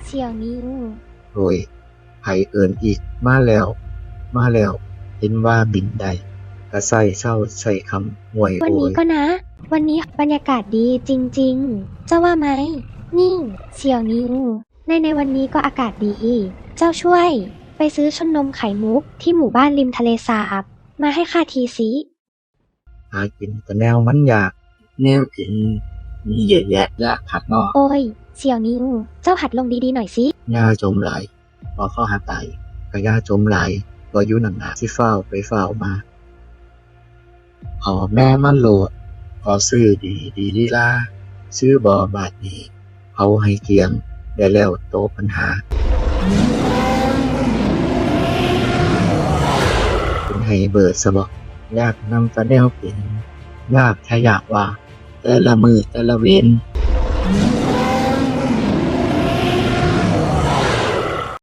ສຽວນິງ ໂອ້ຍ ໃຜເອີ້ນອີກ? ມາແລ້ວ ມາແລ້ວ ເຫັນວ່າບິນໄດ້ ກະໃຊ້ເຊົາໃຊ້ຄ່ຳ. ໂອ້ຍ ວັນນີ້ກໍນະ ວັນນີ້ບັນຍາກາດດີຈິງໆ ເຈົ້າວ່າໄໝ? ນີ້ ສຽວນິງ ໃນ ໃນວັນນີ້ກໍອາກາດດີ ເຈົ້າຊ່ວຍໄປຊື້ຊົານມໄຂ່ມຸກທີ່ໝູ່ບ້ານລິມທະເລສາບມາໃຫ້ຂ້າທີຊິ. ຫາກິນແຕ່ແນວມັນຍາກ ແນວກິນມີເຍາະແຍະ ຍາກຄັກເນາະ. ໂອ້ຍ ສຽວນິງ ເຈົ້າຫັດລົງດີໆໜ້ອຍຊິ. ຢ່າຈົ່ມຫຼາຍ ພໍເຂົາຫາຕາຍ ກະຢ່າຈົ່ມຫຼາຍ ບໍ່ຢູ່ນຳໜ້າ ຊິຟ້າວໄປຟ້າວມາ. ເອົາແມ່ມາໂລດ ຂໍຊື້ດີດີລີລາ ຊື້ບໍ່ບາດນີ້ ເອົາໃຫ້ກ້ຽງ ໄດ້ແລ້ວໂຕບັນຫາ. ເປັນໄຮເບີດຊະບໍ? ຍາກນຳແຕ່ແນວກິນ ຍາກແທ້ຍາກວ່າ ແຕ່ລະມື້ແຕ່ລະເວັນ.